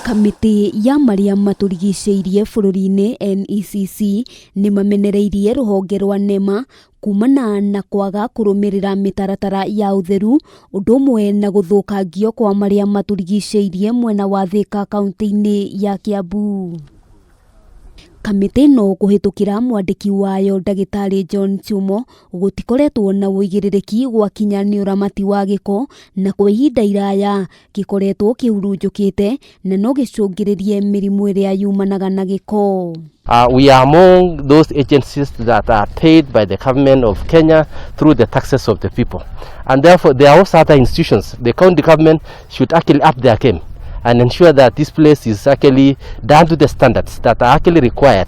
Kamĩtĩ ya marĩa matũrigicĩirie bũrũri-inĩ NECC nĩ mamenereirie rũhonge rwa NEMA kumana na kwaga kũrũmĩrĩra mĩtaratara ya ũtheru ũndũ ũmwe na gũthũkangio kwa marĩa matũrigicĩirie mwena wa Thĩka kaunti-inĩ ya Kiambu. Kamĩtĩ ĩno kũhĩtũkĩra mwandĩki wayo ndagĩtarĩ John Chumo gũtikoretwo na ũigĩrĩrĩki gwakinya nĩ ũramati wa gĩko na kwa ihinda iraya gĩkoretwo kĩhurunjũkĩte na no gĩcũngĩrĩrie mĩrimũ ĩrĩa yumanaga na gĩko. We are among those agencies that are paid by the government of Kenya through the taxes of the people. And therefore, there are also other institutions. The county government should actually up their game and ensure that this place is actually done to the standards that are actually required.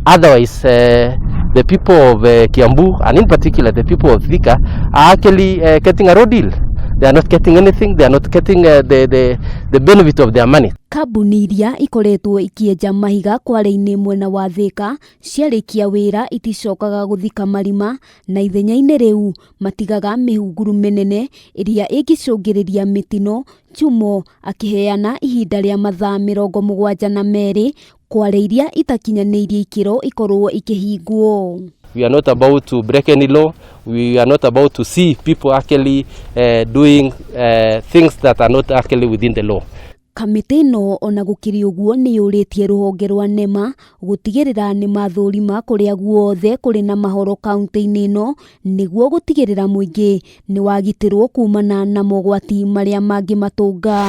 Otherwise, the people of Kiambu, and in particular the people of Thika, are actually getting a raw deal. They are not getting anything. They are not getting the benefit of their money. Kambuni iria ikoretwo ikĩenja mahiga kware-inĩ mwena wa Thĩka ciarĩkia wĩra iticokaga gũthika marima na ithenya-inĩ rĩu matigaga mĩhunguru mĩnene ĩrĩa ĩngĩcũngĩrĩria mĩtino. Chumo akĩheana ihinda rĩa mathaa 72 kware iria itakinyanĩirie ikĩro ikorwo ikĩhingwo. We are not about to break any law. We are not about to see people actually doing things that are not actually within the law. Kamĩtĩ ĩno ona gũkĩrĩ ũguo nĩ yũrĩtie rũhonge rwa NEMA gũtigĩrĩra nĩ mathũrima kũrĩa guothe kũrĩ na mahoro kaunti-inĩ ĩno nĩguo gũtigĩrĩra mũingĩ nĩ wagitĩrwo kumana na mogwati marĩa mangĩmatũnga.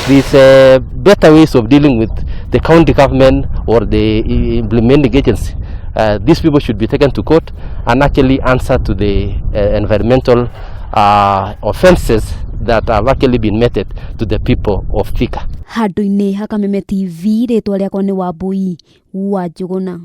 There's better ways of dealing with the county government or the implementing agency. These people should be taken to court and actually answer to the environmental offenses that have actually been meted to the people of Thika. Handũ-inĩ ha Kameme TV, rĩtwa rĩakwa nĩ Wambui wa Njũgũna.